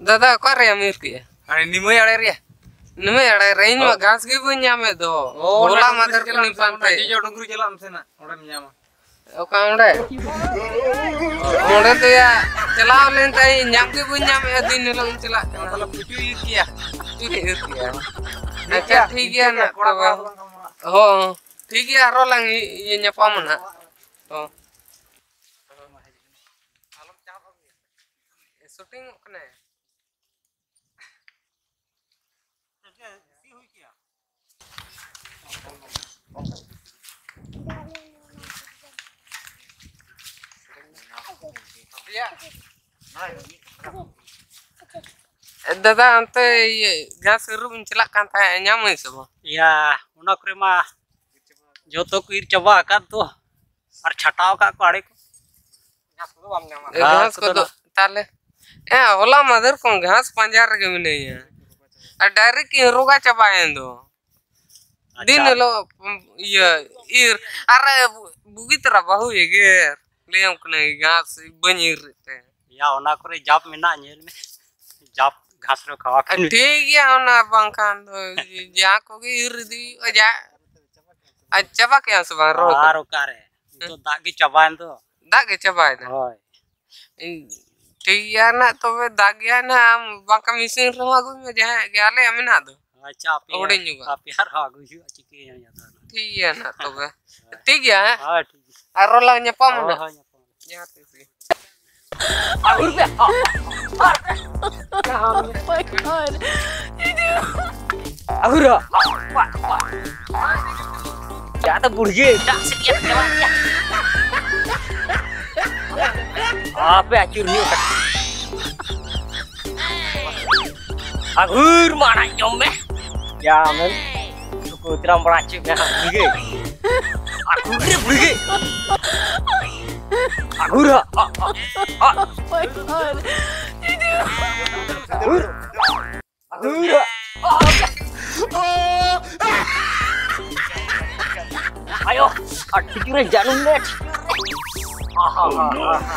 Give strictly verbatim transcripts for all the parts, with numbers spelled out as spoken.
ᱫᱟᱫᱟ, ᱚᱠᱟ ᱨᱮᱭᱟᱢ ᱤᱨ ᱠᱮᱜᱼᱟ? ᱟᱨ ᱱᱤᱢᱟᱹᱭ ᱟᱲᱮ ᱨᱮᱭᱟ᱾ ᱱᱤᱢᱟᱹᱭ ᱟᱲᱮ ᱨᱮ? ᱤᱧ ᱢᱟ ᱚ᱾ ᱜᱷᱟᱥ ᱜᱮ ᱵᱟᱹᱧ ᱧᱟᱢᱮᱫ ᱫᱚ᱾ ᱚ, ᱦᱚᱞᱟ ᱚᱸᱰᱮ ᱢᱟᱫᱷᱮᱨ ᱰᱩᱝᱨᱤ ᱠᱷᱚᱱᱤᱧ ᱪᱟᱞᱟᱜ ᱢᱮ, ᱯᱟᱱᱛᱮ᱾ ᱚᱸᱰᱮ ᱡᱚᱡᱚ ᱰᱩᱝᱨᱤ ᱪᱟᱞᱟᱜ ᱢᱮᱥᱮ ᱱᱟᱜ, ᱚᱸᱰᱮᱢ ᱧᱟᱢᱟ᱾ ᱚᱠᱟ ᱚᱸᱰᱮ? ᱚᱸᱰᱮ ᱫᱚ ᱭᱟ, ᱪᱟᱞᱟᱣ ᱞᱮᱱ ᱛᱟᱭ, ᱧᱟᱢ ᱜᱮ ᱵᱟᱹᱧ ᱧᱟᱢᱮᱫᱼᱟ, ᱫᱤᱱ ᱦᱤᱞᱳᱜ ᱤᱧ ᱪᱟᱞᱟᱜ ᱠᱟᱱᱟ᱾ ᱛᱟᱦᱞᱮ ᱯᱩᱪᱩ ᱤᱨ ᱠᱮᱭᱟ᱾ ᱯᱩᱪᱩ ᱤᱨ ᱠᱮᱭᱟ᱾ ᱴᱷᱤᱠ ᱟᱪᱪᱷᱟ, ᱜᱮᱭᱟ, ᱴᱷᱤᱠ ᱜᱮᱭᱟ ᱤᱱᱠᱟᱹ ᱜᱮ, ᱱᱟᱜ ᱠᱚᱲᱟ ᱛᱚᱵᱮ᱾ ᱠᱚᱲᱟ ᱫᱚ ᱵᱟᱝ ᱠᱟᱱᱟ᱾ ᱦᱚᱸ, ᱴᱷᱤᱠ ᱜᱮᱭᱟ, ᱟᱨᱦᱚᱸ ᱞᱟᱝ ᱤᱭᱟᱹ ᱧᱟᱯᱟᱢᱟ ᱱᱟᱜ᱾ ᱦᱚᱸ᱾ ᱥᱩᱴᱤᱝᱚᱜ ᱠᱟᱱᱟᱭ᱾ ᱫᱟᱫᱟ, ᱚᱱᱛᱮ ᱤᱭᱟᱹ ᱜᱷᱟᱥ ᱟᱹᱨᱩᱵ ᱤᱧ ᱪᱟᱞᱟᱜ ᱠᱟᱱ ᱛᱟᱦᱮᱸᱫ, ᱧᱟᱢᱟᱹᱧ ᱥᱮ ᱵᱟᱝ? ᱭᱟ, ᱚᱱᱟ ᱠᱚᱨᱮ ᱢᱟ ᱡᱚᱛᱚ ᱠᱚ ᱤᱨ ᱪᱟᱵᱟ ᱟᱠᱟᱫ ᱫᱚ, ᱟᱨ ᱪᱷᱟᱴᱟᱣ ᱟᱠᱟᱫ ᱠᱚ ᱟᱲᱮ ᱠᱚ᱾ ᱜᱷᱟᱥ ᱠᱚᱫᱚ ᱵᱟᱢ ᱧᱟᱢᱟ᱾ ᱮ, ᱜᱷᱟᱥ ᱜᱷᱟᱥ ᱠᱚᱫᱚ ᱠᱚᱫᱚ ᱱᱟ- ᱛᱟᱦᱞᱮ, ᱮ, ᱦᱚᱞᱟ ᱢᱟᱫᱷᱮᱨ ᱠᱷᱚᱱ ᱜᱷᱟᱥ ᱯᱟᱸᱡᱟ ᱨᱮᱜᱮ ᱢᱤᱱᱟᱹᱧᱟ᱾ ᱟᱨ direct ᱤᱧ ᱨᱚᱜᱟ ᱪᱟᱵᱟᱭᱮᱱ ᱫᱚ᱾ ᱟᱪᱪᱷᱟ᱾ ᱫᱤᱱ ᱦᱤᱞᱳᱜ, ᱤᱭᱟᱹ, ᱤᱨ, ᱟᱨ ᱵᱩᱜᱤ ᱛᱟᱨᱟ ᱵᱟᱹᱦᱩ ᱮᱜᱮᱨ᱾ ᱞᱟᱹᱭᱟᱢ ᱠᱟᱹᱱᱟᱹᱧ, ᱜᱷᱟᱥ ᱵᱟᱹᱧ ᱤᱨ ᱮᱫ ᱛᱮ᱾ ᱭᱟ, ᱚᱱᱟ ᱠᱚᱨᱮ ᱡᱟᱵ ᱢᱮᱱᱟᱜ, ᱧᱮᱞ ᱢᱮ᱾ ᱡᱟᱵ ᱜᱷᱟᱥ ᱨᱮ ᱠᱷᱟᱣᱟ ᱠᱟᱱ᱾ ᱴᱷᱤᱠ ᱜᱮᱭᱟ, ᱚᱱᱟ ᱵᱟᱝᱠᱷᱟᱱ ᱫᱚ ᱡᱟᱦᱟᱸ ᱠᱚᱜᱮ ᱤᱨ ᱤᱫᱤ ᱦᱩᱭᱩᱜᱼᱟ, ᱡᱟ-, ᱟᱨ ᱪᱟᱵᱟ ᱠᱮᱜᱼᱟᱢ ᱥᱮ ᱵᱟᱝ ᱨᱚᱦᱚᱭ ᱠᱚ? ᱟᱨ ᱚᱠᱟᱨᱮ? ᱱᱤᱛᱚᱜ ᱫᱟᱜ ᱜᱮ ᱪᱟᱵᱟᱭᱮᱱ ᱫᱚ᱾ ᱫᱟᱜ ᱜᱮ ᱪᱟᱵᱟᱭᱮᱱᱟ? ᱦᱳᱭ᱾ ᱤᱧ, ᱴᱷᱤᱠ ᱜᱮᱭᱟ ᱱᱟᱜ, ᱛᱚᱵᱮ ᱫᱟᱜ ᱜᱮᱭᱟ ᱱᱟᱜ, ᱟᱢ ᱵᱟᱝᱠᱷᱟᱱ ᱢᱮᱥᱤᱱ ᱨᱮᱦᱚᱸ ᱟᱹᱜᱩᱭ ᱢᱮ, ᱡᱟᱦᱟᱸᱭᱟᱜ ᱜᱮ, ᱟᱞᱮᱭᱟᱜ ᱢᱮᱱᱟᱜ ᱫᱚ᱾ ᱟᱪᱪᱷᱟ, ᱟᱯᱮ, ᱦᱩᱰᱤᱧ ᱧᱚᱜᱟᱜ᱾ ᱟᱯᱮᱭᱟᱜ ᱨᱮᱦᱚᱸ ᱟᱹᱜᱩᱭ ᱦᱩᱭᱩᱜᱼᱟ, ᱪᱤᱠᱟᱹᱭᱟᱢ ᱟᱫᱚ᱾ ᱴᱷᱤᱠ ᱜᱮᱭᱟ ᱱᱟᱜ ᱛᱚᱵᱮ᱾ ᱦᱳᱭ᱾ ᱴᱷᱤᱠ ᱜᱮᱭᱟ, ᱦᱮᱸ? ᱦᱳᱭ, ᱴᱷᱤᱠ ᱜᱮᱭᱟ᱾ ᱟᱨᱚ ᱞᱟᱝ ᱧᱟᱯᱟᱢᱟ ᱦᱳᱭ, ᱱᱟᱜ᱾ ᱦᱳᱭ, ᱧᱟᱯᱟᱢ᱾ ᱡᱟᱦᱟᱸ ᱛᱤᱥ ᱜᱮ᱾ Oh my God. ᱟᱹᱜᱩᱨᱟ᱾ ᱡᱟ ᱫᱚ ᱵᱩᱲᱦᱤ ᱮᱴᱟᱜ ᱥᱮᱫ ᱜᱮ ᱪᱟᱞᱟᱜ ᱜᱮᱭᱟ᱾ ᱟᱯᱮ ᱟᱹᱪᱩᱨ ᱦᱩᱭᱩᱜ ᱠᱟᱱᱟ᱾ ᱟᱜᱩᱨ ᱢᱟᱲᱟᱝ ᱡᱚᱢ ᱢᱮ᱾ ᱭᱟ ᱢᱮᱱ᱾ ᱱᱩᱠᱩ ᱛᱤᱨᱟᱢ ᱵᱟᱲᱟ ᱦᱚᱪᱚᱭᱮᱫ ᱢᱮᱭᱟ ᱦᱟᱸᱜ, ᱵᱩᱲᱦᱤ ᱜᱮ᱾ ᱟᱜᱩᱨ ᱨᱮ, ᱵᱩᱲᱦᱤ ᱜᱮ᱾ ᱟᱜᱩᱨ ᱦᱟᱸᱜ᱾ ᱦᱟᱸᱜ, ᱦᱟᱸᱜ᱾ ᱟᱜᱩᱨ᱾ ᱟᱜᱩᱨ ᱦᱟᱸᱜ᱾ ᱟᱭᱳ, ᱟᱨ ᱴᱷᱤᱠ ᱨᱮ ᱡᱟᱹᱱᱩᱢ ᱢᱮ᱾ ᱟᱦᱟ, ᱟᱦᱟ, ᱟᱦᱟ᱾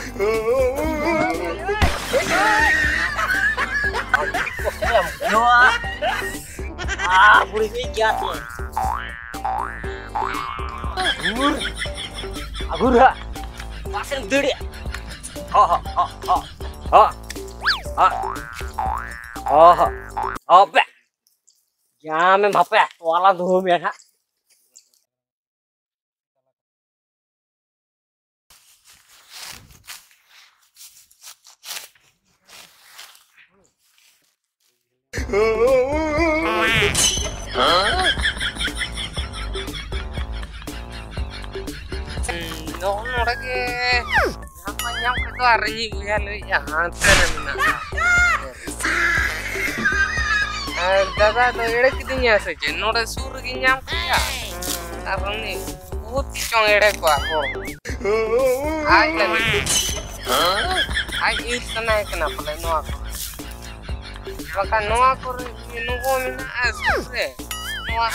ᱱᱚᱣᱟ᱾ ᱟᱨ ᱵᱩᱲᱦᱤ ᱜᱮ ᱜᱮᱭᱟ ᱛᱚ᱾ ᱟᱜᱩᱨ᱾ ᱟᱜᱩᱨ ᱦᱟᱸᱜ᱾ ᱯᱟᱥᱮᱢ ᱫᱟᱹᱲᱮᱜᱼᱟ᱾ ᱦᱚ, ᱦᱚ, ᱦᱚ, ᱦᱚ, ᱦᱚ᱾ ᱦᱚ, ᱦᱚ᱾ ᱦᱚ, ᱵᱮ᱾ ᱡᱟᱢᱮᱢ ᱦᱟᱯᱮ, ᱛᱚᱣᱟᱞᱟ ᱫᱩᱦᱩ ᱢᱮ ᱦᱟᱸᱜ᱾ ᱱᱚᱜᱼᱚ ᱱᱚᱰᱮ ᱜᱮ ᱧᱟᱢ ᱢᱟ ᱧᱟᱢ ᱠᱮᱫ ᱫᱚ, ᱟᱨ ᱤᱧᱤᱡ ᱵᱚᱭᱦᱟ ᱞᱟᱹᱭᱮᱫᱼᱟ ᱦᱟᱱᱛᱮ ᱨᱮ ᱢᱮᱱᱟᱜᱼᱟ᱾ ᱟᱨ ᱫᱟᱫᱟ ᱫᱚ ᱮᱲᱮ ᱠᱤᱫᱤᱧᱟ ᱥᱮ ᱪᱮᱫ? ᱱᱚᱰᱮ ᱥᱩᱨ ᱨᱮᱜᱮᱧ ᱧᱟᱢ ᱠᱮᱫᱮᱭᱟ᱾ ᱟᱨ ᱩᱱᱤ ᱵᱚᱦᱩᱛ ᱪᱚᱝ ᱮᱲᱮ ᱠᱚᱣᱟ ᱦᱚᱲ᱾ ᱟᱡ ᱞᱟᱹᱜᱤᱫ ᱟᱡ ᱤᱨ ᱥᱟᱱᱟᱭᱮ ᱠᱟᱱᱟ ᱯᱟᱞᱮ ᱱᱚᱣᱟ ᱠᱚ᱾ ᱵᱟᱠᱷᱟᱱ ᱱᱚᱣᱟ ᱠᱚᱨᱮ ᱱᱩᱠᱩ ᱢᱮᱱᱟᱜᱼᱟ ᱥᱩᱨ ᱨᱮ᱾ ᱱᱚᱣᱟ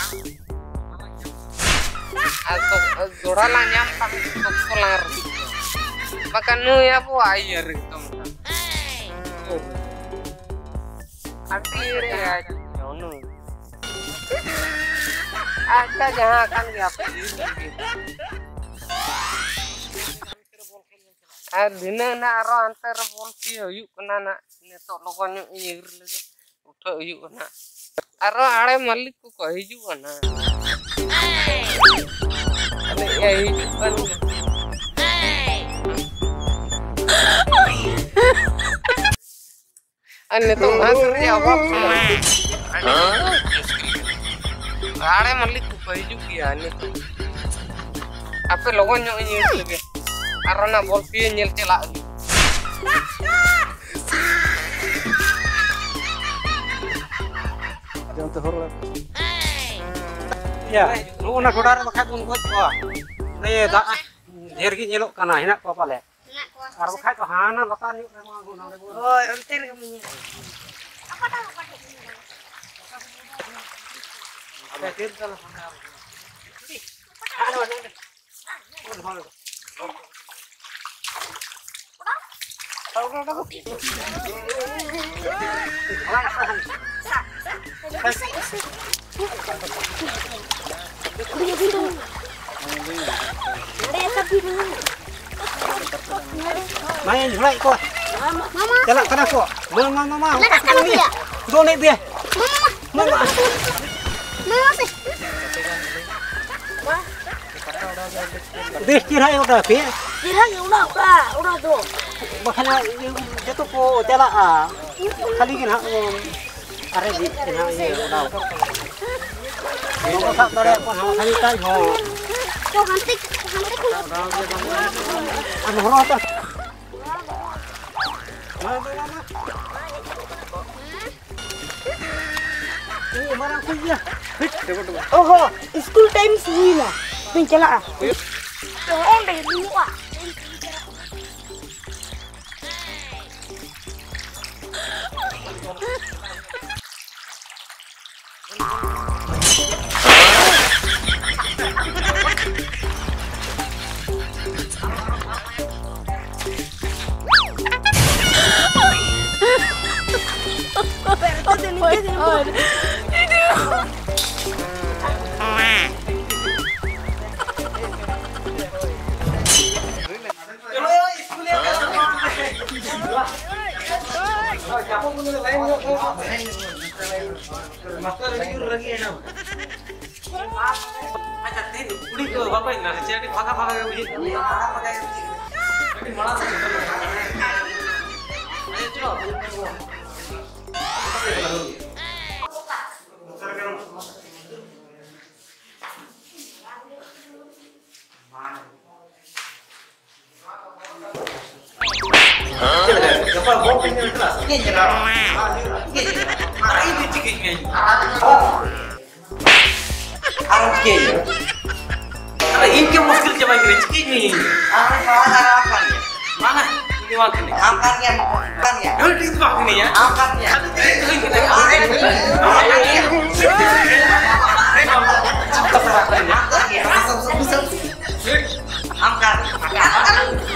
ᱟᱨ ᱫᱚ-, ᱫᱚᱦᱲᱟ ᱞᱟᱝ ᱧᱟᱢ ᱠᱷᱟᱱ ᱥᱚᱠᱛᱚ ᱞᱟᱝ ᱨᱟᱹᱯᱩᱫ ᱠᱚᱣᱟ᱾ ᱵᱟᱠᱷᱟᱱ ᱱᱩᱭ ᱟᱵᱚᱣᱟᱜ ᱤᱭᱟᱹ ᱨᱮ ᱮᱠᱫᱚᱢ᱾ ᱟᱹᱰᱤ ᱮᱲᱮᱭᱟ ᱱᱩᱭ᱾ ᱟᱪᱪᱷᱟ, ᱡᱟᱦᱟᱸ ᱠᱟᱱ ᱜᱮ ᱦᱟᱯᱮ᱾ ᱟᱨ ᱫᱷᱤᱱᱟᱹᱝ ᱱᱟᱜ ᱟᱨᱚ ᱦᱟᱱᱛᱮ ᱨᱮ ᱵᱚᱞ ᱛᱷᱤᱭᱟᱹ ᱦᱩᱭᱩᱜ ᱠᱟᱱᱟ ᱱᱟᱜ᱾ ᱱᱤᱛᱚᱜ ᱞᱚᱜᱚᱱ ᱧᱚᱜ ᱤᱧ ᱟᱹᱜᱩ ᱞᱮᱜᱮ, ᱩᱴᱷᱟᱹᱜ ᱦᱩᱭᱩᱜᱼᱟ ᱱᱟᱜ᱾ ᱟᱨᱚ ᱟᱲᱮ ᱢᱟᱹᱞᱤᱠ ᱠᱚᱠᱚ ᱦᱤᱡᱩᱜᱼᱟ ᱱᱟᱜ᱾ ᱟᱞᱮ ᱮᱭᱟᱭ ᱦᱤᱡᱩᱜ ᱠᱟᱱ ᱜᱮᱭᱟ᱾ ᱟᱨ ᱱᱤᱛᱚᱜ ᱜᱷᱟᱥ ᱨᱮᱭᱟᱜ ᱚᱵᱷᱟᱵ ᱥᱮ᱾ ᱟᱲᱮ ᱢᱟᱹᱞᱤᱠ ᱠᱚᱠᱚ ᱦᱤᱡᱩᱜ ᱜᱮᱭᱟ ᱱᱤᱛᱚᱜ᱾ ᱟᱯᱮ ᱞᱚᱜᱚᱱ ᱧᱚᱜ ᱤᱧ ᱟᱹᱜᱩ ᱞᱮᱜᱮ᱾ ᱟᱨ ᱚᱱᱟ ᱵᱚᱞ ᱯᱤᱭᱟᱹ ᱧᱮᱞ ᱪᱟᱞᱟᱜ ᱦᱩᱭᱩᱜᱼᱟ᱾ ᱫᱚᱦᱚ ᱨᱩᱣᱟᱹᱲ᱾ ᱤᱭᱟᱹ, ᱱᱚᱜᱼᱚ ᱱᱟ ᱜᱚᱰᱟ ᱨᱮ ᱵᱟᱠᱷᱟᱡ ᱵᱚᱱ ᱜᱚᱡ ᱠᱚᱣᱟ᱾ ᱱᱤᱭᱟᱹ ᱫᱟᱜ ᱰᱷᱮᱨ ᱜᱮ ᱧᱮᱞᱚᱜ ᱠᱟᱱᱟ, ᱦᱮᱱᱟᱜ ᱠᱚᱣᱟ ᱯᱟᱞᱮ᱾ ᱟᱨ ᱵᱟᱠᱷᱟᱡ ᱫᱚ ᱦᱟᱱᱟ ᱞᱟᱛᱟᱨ ᱧᱚᱜ ᱨᱮ ᱢᱟ ᱱᱚᱰᱮ ᱵᱚᱱ ᱦᱳᱭ, ᱚᱱᱛᱮ ᱨᱮᱜᱮ ᱢᱮᱱᱟᱜ ᱠᱚᱣᱟ᱾ ᱟᱯᱮ ᱛᱤᱱ ᱛᱟᱞᱟ ᱥᱟᱢᱱᱟ ᱨᱮ? ᱦᱟᱱᱟ ᱱᱚᱰᱮ᱾ ᱢᱟᱭᱟᱧ ᱡᱷᱚᱲᱟᱭᱮᱫ ᱠᱚᱣᱟ᱾ ᱪᱟᱞᱟᱜ ᱠᱟᱱᱟ ᱠᱚ᱾ ᱢᱟ, ᱢᱟ, ᱢᱟ, ᱢᱟ᱾ ᱞᱟᱜᱟᱜ ᱠᱟᱱᱟ ᱯᱮᱭᱟ᱾ ᱫᱚᱱᱮᱫ ᱯᱮᱭᱟ᱾ ᱢᱟ, ᱢᱟ, ᱢᱟ᱾ ᱢᱟ, ᱢᱟ᱾ ᱢᱟ, ᱢᱟ ᱥᱮ᱾ ᱵᱮᱥ ᱪᱮᱦᱨᱟ ᱚᱰᱟᱣ ᱯᱮ᱾ ᱪᱮᱦᱨᱟ ᱜᱮ ᱚᱰᱟᱣ ᱠᱟᱜᱼᱟ, ᱚᱰᱟᱣ ᱫᱚ᱾ ᱵᱟᱠᱷᱟᱱ ᱡᱚᱛᱚ ᱠᱚ ᱪᱟᱞᱟᱜᱼᱟ᱾ ᱠᱷᱟᱹᱞᱤ ᱜᱮ ᱱᱟᱦᱟᱜ ᱟᱨᱮ ᱵᱤᱫ ᱛᱮ ᱱᱟᱦᱟᱜ ᱤᱭᱟᱹ ᱚᱰᱟᱣ ᱠᱟᱜᱼᱟ᱾ ᱵᱟᱠᱚ ᱥᱟᱵ ᱫᱟᱲᱮᱭᱟᱜ ᱠᱚᱣᱟ ᱱᱟᱦᱟᱜ ᱠᱷᱟᱹᱞᱤ ᱛᱟᱭ ᱦᱚᱸ᱾ ᱛᱚ ᱦᱟᱱᱛᱮ, ᱦᱟᱱᱛᱮ ᱠᱷᱚᱱ᱾ ᱟᱢ ᱦᱚᱨᱚ ᱦᱟᱛᱟᱲ᱾ ᱢᱟ, ᱢᱟ, ᱢᱟ, ᱢᱟ᱾ ᱤᱧ ᱢᱟᱨᱟᱝ ᱠᱩᱡ ᱜᱮᱭᱟ᱾ ᱦᱤᱴ᱾ ᱚᱦᱚ, ᱥᱠᱩᱞ ᱴᱟᱭᱤᱢ ᱦᱩᱭᱱᱟ᱾ ᱤᱧ ᱪᱟᱞᱟᱜᱼᱟ᱾ ᱛᱚ ᱚᱸᱰᱮ ᱫᱩᱲᱩᱵᱼᱟ᱾ ᱟᱪᱪᱷᱟ, ᱛᱮᱦᱮᱧ ᱠᱩᱲᱤ ᱠᱚ ᱵᱟᱠᱚ ᱦᱮᱡ ᱞᱮᱱᱟ ᱥᱮ ᱪᱮᱫ? ᱟᱹᱰᱤ ᱯᱷᱟᱸᱠᱟ ᱯᱷᱟᱸᱠᱟ ᱜᱮ ᱵᱩᱡᱷᱟᱹᱜ ᱠᱟᱱᱟ᱾ ᱟᱹᱰᱤ ᱢᱟᱲᱟᱝ ᱥᱮᱫ ᱥᱮᱴᱮᱨ ᱞᱮᱱᱟ᱾ ᱟᱪᱪᱷᱟ, ᱪᱚᱞᱚ᱾ ᱪᱮᱫ ᱞᱮᱠᱟ? ᱜᱟᱯᱟ ᱵᱚᱞ ᱯᱮ ᱧᱮᱞ ᱠᱟᱱᱟ? ᱤᱧ ᱧᱮᱞᱟ᱾ ᱤᱧ ᱧᱮᱞᱟ᱾ ᱤᱧ ᱫᱚ ᱪᱤᱠᱟᱹᱧ ᱢᱮ? ᱟᱨ ᱪᱤᱠᱟᱹᱭ? ᱟᱨᱮ ᱤᱧ ᱜᱮ ᱢᱩᱥᱠᱤᱞ ᱪᱟᱵᱟᱭ ᱠᱟᱱᱟ, ᱪᱤᱠᱟᱹᱧ ᱢᱮ ᱤᱧ? ᱟᱨ ᱵᱟᱝ, ᱟᱨ ᱵᱟᱝ᱾ ᱵᱟᱝᱟ, ᱤᱧ ᱫᱚ ᱵᱟᱝ ᱠᱟᱹᱱᱟᱹᱧ᱾ ᱟᱢ ᱠᱟᱱ ᱜᱮᱭᱟᱢ, ᱠᱟᱱ ᱜᱮᱭᱟᱢ᱾ ᱦᱮᱸ, ᱤᱧ ᱫᱚ ᱵᱟᱝ ᱠᱟᱹᱱᱟᱹᱧ, ᱦᱮᱸ? ᱟᱢ ᱠᱟᱱ ᱜᱮᱭᱟᱢ᱾ ᱟᱢ ᱠᱟᱱ ᱜᱮᱭᱟᱢ᱾ ᱟᱢ ᱠᱟᱱ ᱜᱮᱭᱟᱢ᱾ ᱟᱢ ᱠᱟᱱ ᱜᱮᱭᱟᱢ᱾ ᱟᱢ ᱠᱟᱱ ᱜᱮᱭᱟᱢ᱾ ᱟᱢ ᱠᱟᱱ ᱜᱮᱭᱟᱢ᱾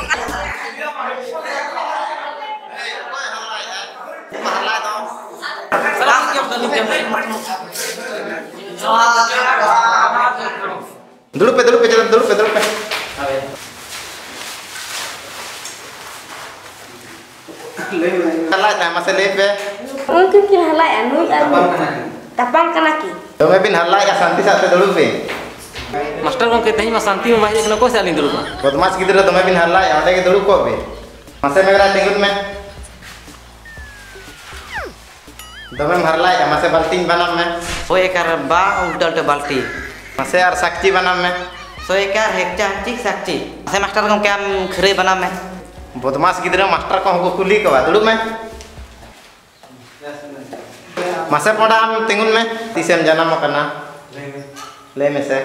ᱫᱩᱲᱩᱵ ᱯᱮ, ᱫᱩᱲᱩᱵ ᱯᱮ, ᱫᱩᱲᱩᱵ ᱯᱮ, ᱫᱩᱲᱩᱵ ᱯᱮ᱾ ᱦᱟᱞᱟᱭ ᱛᱟᱭ, ᱢᱟᱥᱮ ᱞᱟᱹᱭ ᱯᱮ᱾ ᱩᱱᱠᱤᱱ ᱠᱤᱱ ᱦᱟᱞᱟᱭᱮᱜᱼᱟ, ᱱᱩᱭ ᱟᱨ ᱱᱩᱭ᱾ ᱛᱟᱯᱟᱢ ᱠᱟᱱᱟ ᱠᱤᱱ᱾ ᱫᱚᱢᱮ ᱵᱤᱱ ᱦᱟᱞᱟᱭᱮᱜᱼᱟ, ᱥᱟᱱᱛᱤ ᱥᱟᱶᱛᱮ ᱫᱩᱲᱩᱵ ᱵᱤᱱ᱾ ᱢᱟᱥᱴᱟᱨ ᱜᱚᱢᱠᱮ, ᱛᱮᱦᱮᱧ ᱢᱟ ᱥᱟᱱᱛᱤ ᱢᱟ ᱵᱟᱭ ᱦᱮᱡ ᱟᱠᱟᱱᱟ, ᱚᱠᱚᱭ ᱥᱟᱶ ᱞᱤᱧ ᱫᱩᱲᱩᱵᱼᱟ? ᱵᱚᱫᱢᱟᱥ ᱜᱤᱫᱽᱨᱟᱹ, ᱫᱚᱢᱮ ᱵᱤᱱ ᱦᱟᱞᱟᱭᱮᱜᱼᱟ, ᱚᱸᱰᱮ ᱜᱮ ᱫᱩᱲᱩᱵ ᱠᱚᱜ ᱵᱤᱱ᱾ ᱢᱟᱥᱮ ᱢᱮᱜᱽᱨᱟ, ᱛᱤᱸᱜᱩᱱ ᱢᱮ᱾ ᱫᱚᱢᱮᱢ ᱦᱟᱞᱟᱭᱮᱜᱼᱟ, ᱢᱟᱥᱮ ᱵᱟᱞᱴᱤᱧ ᱵᱟᱱᱟᱢ ᱢᱮ᱾ ᱦᱳᱭ ᱮᱠᱟᱨ ᱵᱟ ᱩᱞᱴᱟᱹ ᱩᱞᱴᱟᱹ ᱵᱟᱞᱴᱤ᱾ ᱢᱟᱥᱮ ᱟᱨ ᱥᱟᱠᱪᱤ ᱵᱟᱱᱟᱢ ᱢᱮ᱾ ᱥᱳᱭ ᱮᱠᱟᱨ ᱦᱮᱠᱪᱟ ᱦᱟᱠᱪᱤ ᱥᱟᱠᱪᱤ᱾ ᱢᱟᱥᱮ ᱢᱟᱥᱴᱟᱨ ᱜᱚᱢᱠᱮ, ᱟᱢ ᱠᱷᱟᱹᱨᱟᱹᱭ ᱵᱟᱱᱟᱢ ᱢᱮ᱾ ᱵᱚᱫᱢᱟᱥ ᱜᱤᱫᱽᱨᱟᱹ, ᱢᱟᱥᱴᱟᱨ ᱠᱚᱦᱚᱸ ᱠᱚ ᱠᱩᱞᱤ ᱠᱚᱣᱟ, ᱫᱩᱲᱩᱵ ᱢᱮ᱾ ᱢᱟᱥᱮ ᱯᱚᱸᱰᱟ, ᱟᱢ ᱛᱤᱸᱜᱩᱱ ᱢᱮ᱾ ᱛᱤᱥᱮᱢ ᱡᱟᱱᱟᱢ ᱟᱠᱟᱱᱟ? ᱞᱟᱹᱭ ᱢᱮᱥᱮ᱾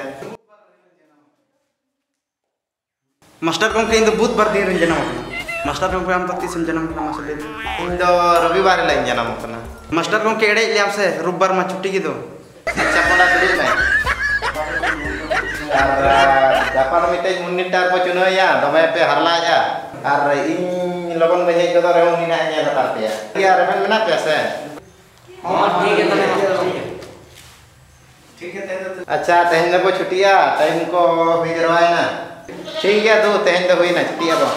ᱢᱟᱥᱴᱟᱨ ᱜᱚᱢᱠᱮ, ᱤᱧ ᱫᱚ ᱵᱩᱫᱷ ᱵᱟᱨ ᱫᱤᱱ ᱨᱤᱧ ᱡᱟᱱᱟᱢ ᱟᱠᱟᱱᱟ᱾ ᱢᱟᱥᱴᱟᱨ ᱜᱚᱢᱠᱮ, ᱟᱢ ᱫᱚ ᱛᱤᱥᱮᱢ ᱡᱟᱱᱟᱢ ᱟᱠᱟᱱᱟ, ᱢᱟᱥᱮ ᱞᱟᱹᱭ ᱢᱮ? ᱤᱧ ᱫᱚ ᱨᱚᱵᱤᱵᱟᱨ ᱦᱤᱞᱳᱜ ᱤᱧ ᱡᱟᱱᱟᱢ ᱟᱠᱟᱱᱟ᱾ ᱢᱟᱥᱴᱟᱨ ᱜᱚᱢᱠᱮ, ᱮᱲᱮᱭᱮᱫ ᱞᱮᱭᱟᱢ ᱥᱮ, ᱨᱳᱵᱵᱟᱨ ᱢᱟ ᱪᱷᱩᱴᱤ ᱜᱮᱫᱚ᱾ ᱟᱪᱪᱷᱟ, ᱯᱚᱸᱰᱟ, ᱫᱩᱲᱩᱵ ᱢᱮ᱾ ᱟᱨ, ᱟᱨ ᱜᱟᱯᱟ ᱫᱚ ᱢᱤᱫᱴᱮᱡ monitor ᱵᱚ ᱪᱩᱱᱟᱹᱣᱮᱭᱟ, ᱫᱚᱢᱮ ᱯᱮ ᱦᱟᱨᱞᱟᱭᱮᱜᱼᱟ᱾ ᱟᱨ ᱤᱧ ᱞᱚᱜᱚᱱ ᱵᱟᱹᱧ ᱦᱮᱡ ᱜᱚᱫᱚᱜ ᱨᱮᱦᱚᱸ, ᱩᱱᱤ ᱱᱟᱦᱟᱜ ᱮ ᱧᱮᱞ ᱦᱟᱛᱟᱲ ᱯᱮᱭᱟ᱾ ᱴᱷᱤᱠ ᱜᱮᱭᱟ, ᱨᱮᱵᱮᱱ ᱢᱮᱱᱟᱜ ᱯᱮᱭᱟ ᱥᱮ? ᱦᱚᱸ, ᱴᱷᱤᱠ ᱜᱮᱭᱟ, ᱛᱟᱦᱞᱮ ᱢᱟ, ᱴᱷᱤᱠ ᱜᱮᱭᱟ᱾ ᱟᱪᱪᱷᱟ, ᱛᱮᱦᱮᱧ ᱫᱚᱵᱚ ᱪᱷᱩᱴᱤᱜᱼᱟ, time ᱠᱚ ᱦᱩᱭ ᱡᱟᱨᱣᱟᱭᱮᱱᱟ᱾ ᱴᱷᱤᱠ ᱜᱮᱭᱟ ᱫᱩ, ᱛᱮᱦᱮᱧ ᱫᱚ ᱦᱩᱭᱱᱟ, ᱪᱷᱩᱴᱤᱜ ᱟᱵᱚ᱾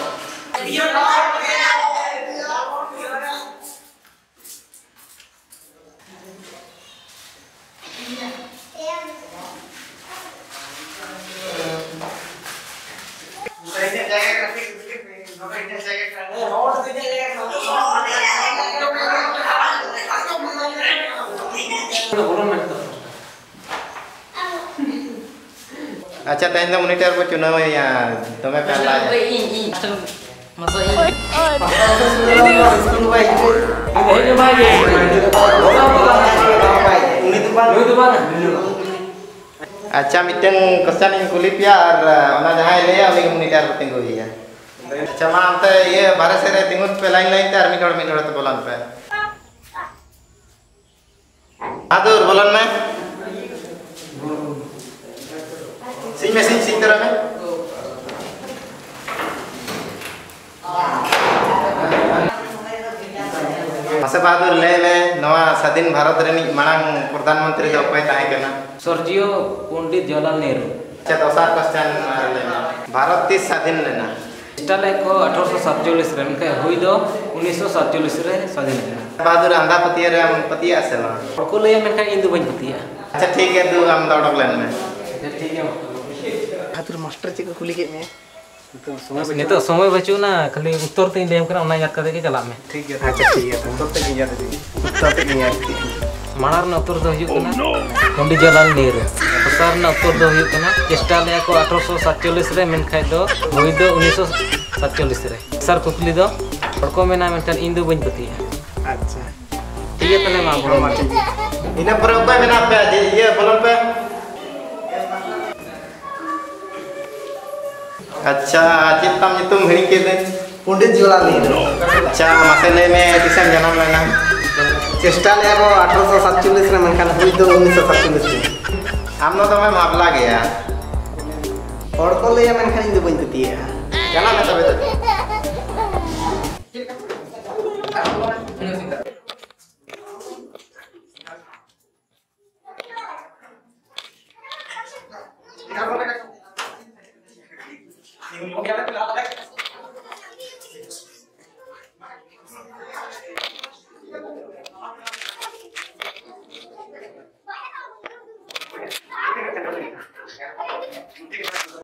ᱟᱪᱪᱷᱟ, ᱛᱮᱦᱮᱧ ᱫᱚ monitor ᱵᱚ ᱪᱩᱱᱟᱹᱣᱮᱭᱟ, ᱫᱚᱢᱮ ᱯᱮ ᱦᱟᱞᱞᱟᱭᱮᱫᱼᱟ᱾ ᱤᱧ, ᱤᱧ᱾ ᱢᱟᱥᱮ ᱤᱧ ᱤᱧ ᱫᱚ ᱦᱮᱡ ᱜᱮ ᱵᱟᱭ ᱦᱤᱡᱩᱜ᱾ ᱩᱱᱤ ᱫᱚ ᱵᱟᱝ᱾ ᱱᱩᱭ ᱫᱚ ᱵᱟᱝ᱾ ᱟᱪᱪᱷᱟ, ᱢᱤᱫᱴᱟᱝ question ᱤᱧ ᱠᱩᱞᱤ ᱯᱮᱭᱟ ᱟᱨ, ᱟᱸ, ᱚᱱᱟ ᱡᱟᱦᱟᱸᱭ ᱞᱟᱹᱭᱟ ᱩᱱᱤ ᱜᱮ monitor ᱨᱮ ᱛᱤᱸᱜᱩᱭᱮᱭᱟ᱾ ᱟᱪᱪᱷᱟ, ᱢᱟ ᱚᱱᱛᱮ ᱤᱭᱟᱹ ᱵᱟᱨᱦᱮ ᱥᱮᱫ ᱨᱮ ᱛᱤᱸᱜᱩᱱ ᱯᱮ, line line ᱛᱮ, ᱟᱨ ᱢᱤᱫ ᱦᱚᱲ ᱢᱤᱫ ᱦᱚᱲ ᱛᱮ ᱵᱚᱞᱚᱱ ᱯᱮ᱾ ᱵᱟᱦᱟᱫᱩᱨ, ᱵᱚᱞᱚᱱ ᱢᱮ᱾ ᱥᱤᱧ ᱢᱮ, ᱥᱤᱧ, ᱥᱤᱧ ᱛᱚᱨᱟ ᱢᱮ᱾ ᱢᱟᱥᱮ ᱵᱟᱦᱟᱫᱩᱨ, ᱞᱟᱹᱭ ᱢᱮ, ᱱᱚᱣᱟ ᱥᱟᱫᱷᱤᱱ ᱵᱷᱟᱨᱚᱛ ᱨᱤᱱᱤᱡ ᱢᱟᱲᱟᱝ ᱯᱨᱚᱫᱷᱟᱱ ᱢᱚᱱᱛᱨᱤ ᱫᱚ ᱚᱠᱚᱭ ᱛᱟᱦᱮᱸ ᱠᱟᱱᱟ? ᱥᱚᱨᱡᱤᱭᱳ ᱯᱚᱱᱰᱤᱛ ᱡᱚᱣᱟᱦᱚᱨᱞᱟᱞ ᱱᱮᱦᱨᱩ᱾ ᱟᱪᱪᱷᱟ, ᱫᱚᱥᱟᱨ question ᱟᱨ ᱞᱟᱹᱭ ᱢᱮ, ᱵᱷᱟᱨᱚᱛ ᱛᱤᱥ ᱥᱟᱫᱷᱤᱱ ᱞᱮᱱᱟ? ᱪᱮᱥᱴᱟ ᱞᱮᱫ ᱠᱚ ᱟᱴᱷᱨᱚᱥᱚ ᱥᱟᱛᱪᱚᱞᱞᱤᱥ ᱨᱮ, ᱢᱮᱱᱠᱷᱟᱱ ᱦᱩᱭ ᱫᱚ ᱩᱱᱤᱥᱥᱚ ᱥᱟᱛᱪᱚᱞᱞᱤᱥ ᱨᱮ ᱥᱟᱫᱷᱤᱱ ᱞᱮᱱᱟ᱾ ᱵᱟᱦᱟᱫᱩᱨ, ᱟᱸᱫᱷᱟ ᱯᱟᱹᱛᱭᱟᱹᱣ ᱨᱮᱢ ᱯᱟᱹᱛᱭᱟᱹᱜᱼᱟ ᱥᱮ ᱵᱟᱝ? ᱦᱚᱲ ᱠᱚ ᱞᱟᱹᱭᱟ, ᱢᱮᱱᱠᱷᱟᱱ ᱤᱧ ᱫᱚ ᱵᱟᱹᱧ ᱯᱟᱹᱛᱭᱟᱹᱜᱼᱟ᱾ ᱟᱪᱪᱷᱟ, ᱴᱷᱤᱠ ᱜᱮᱭᱟ, ᱫᱩ, ᱟᱢ ᱫᱚ ᱚᱰᱚᱠ ᱞᱮᱱ ᱢᱮ᱾ ᱟᱪᱪᱷᱟ, ᱴᱷᱤᱠ ᱜᱮᱭᱟ, ᱢᱟ᱾ ᱵᱟᱦᱟᱫᱩᱨ, ᱢᱟᱥᱴᱟᱨ ᱪᱮᱫ ᱠᱚ ᱠᱩᱞᱤ ᱠᱮᱫ ᱢᱮᱭᱟ? ᱱᱤᱛᱚᱜ ᱥᱚᱢᱚᱭ ᱵᱟᱹᱪᱩᱜᱼᱟ᱾ ᱱᱤᱛᱚᱜ ᱥᱚᱢᱚᱭ ᱵᱟᱹᱪᱩᱜ ᱟᱱᱟ, ᱠᱷᱟᱹᱞᱤ ᱩᱛᱛᱚᱨ ᱛᱮᱧ ᱞᱟᱹᱭᱟᱢ ᱠᱟᱱᱟ, ᱚᱱᱟ ᱭᱟᱫ ᱠᱟᱛᱮ ᱜᱮ ᱪᱟᱞᱟᱜ ᱢᱮ᱾ ᱴᱷᱤᱠ ᱜᱮᱭᱟ, ᱟᱪᱪᱷᱟ, ᱴᱷᱤᱠ ᱜᱮᱭᱟ, ᱩᱛᱛᱚᱨ ᱛᱮᱫ ᱜᱤᱧ ᱭᱟᱫ ᱤᱫᱤᱭᱟ᱾ ᱩᱛᱛᱚᱨ ᱛᱮᱫ ᱜᱤᱧ ᱭᱟᱫ ᱤᱫᱤᱭᱟ᱾ ᱢᱟᱲᱟᱝ ᱨᱮᱱᱟᱜ ᱩᱛᱛᱚᱨ ᱫᱚ ᱦᱩᱭᱩᱜ ᱠᱟᱱᱟ ᱯᱚᱱᱰᱤᱛ ᱡᱚᱣᱟᱦᱚᱨᱞᱟᱞ ᱱᱮᱦᱨᱩ᱾ ᱫᱚᱥᱟᱨ ᱨᱮᱱᱟᱜ ᱩᱛᱛᱚᱨ ᱫᱚ ᱦᱩᱭᱩᱜ ᱠᱟᱱᱟ, ᱪᱮᱥᱴᱟ ᱞᱮᱫᱼᱟ ᱠᱚ ᱟᱴᱷᱨᱚᱥᱚ ᱥᱟᱛᱪᱚᱞᱞᱤᱥ ᱨᱮ, ᱢᱮᱱᱠᱷᱟᱡ ᱫᱚ ᱦᱩᱭ ᱫᱚ ᱩᱱᱤᱥᱥᱚ ᱥᱟᱛᱪᱚᱞᱞᱤᱥ ᱨᱮ᱾ ᱛᱮᱥᱟᱨ ᱠᱩᱠᱞᱤ ᱫᱚ, ᱦᱚᱲ ᱠᱚ ᱢᱮᱱᱟ, ᱢᱮᱱᱠᱷᱟᱱ ᱤᱧ ᱫᱚ ᱵᱟᱹᱧ ᱯᱟᱹᱛᱭᱟᱹᱜᱼᱟ᱾ ᱟᱪᱪᱷᱟ᱾ ᱴᱷᱤᱠ ᱜᱮᱭᱟ, ᱛᱟᱦᱞᱮ ᱢᱟ, ᱵᱚᱞᱚᱱ ᱢᱮ᱾ ᱤᱱᱟᱹ ᱯᱚᱨᱮ ᱚᱠᱚᱭ ᱢᱮᱱᱟᱜ ᱯᱮᱭᱟ? ᱡᱮ, ᱤᱭᱟᱹ, ᱵᱚᱞᱚᱱ ᱯᱮ᱾ ᱟᱪᱪᱷᱟ, ᱪᱮᱫ ᱛᱟᱢ ᱧᱩᱛᱩᱢ? ᱦᱤᱲᱤᱧ ᱠᱮᱫᱟᱹᱧ᱾ ᱯᱚᱱᱰᱤᱛ ᱡᱚᱣᱟᱦᱚᱨᱞᱟᱞ ᱱᱮᱦᱨᱩ᱾ ᱟᱪᱪᱷᱟ, ᱢᱟᱥᱮ ᱞᱟᱹᱭ ᱢᱮ, ᱛᱤᱥᱮᱢ ᱡᱟᱱᱟᱢ ᱞᱮᱱᱟ? ᱪᱮᱥᱴᱟ ᱞᱮᱫᱼᱟ ᱠᱚ ᱟᱴᱷᱨᱚᱥᱚ ᱥᱟᱛᱪᱚᱞᱞᱤᱥ ᱨᱮ, ᱢᱮᱱᱠᱷᱟᱱ ᱦᱩᱭ ᱫᱚ ᱩᱱᱤᱥᱥᱚ ᱥᱟᱛᱪᱚᱞᱞᱤᱥ ᱨᱮ᱾ ᱟᱢ ᱫᱚ ᱫᱚᱢᱮᱢ ᱟᱵᱞᱟ ᱜᱮᱭᱟ᱾ ᱦᱚᱲ ᱠᱚ ᱞᱟᱹᱭᱟ, ᱢᱮᱱᱠᱷᱟᱱ ᱤᱧ ᱫᱚ ᱵᱟᱹᱧ ᱯᱟᱹᱛᱭᱟᱹᱜᱼᱟ᱾ ᱪᱟᱞᱟᱜ ᱢᱮ ᱛᱚᱵᱮ ᱫᱚ᱾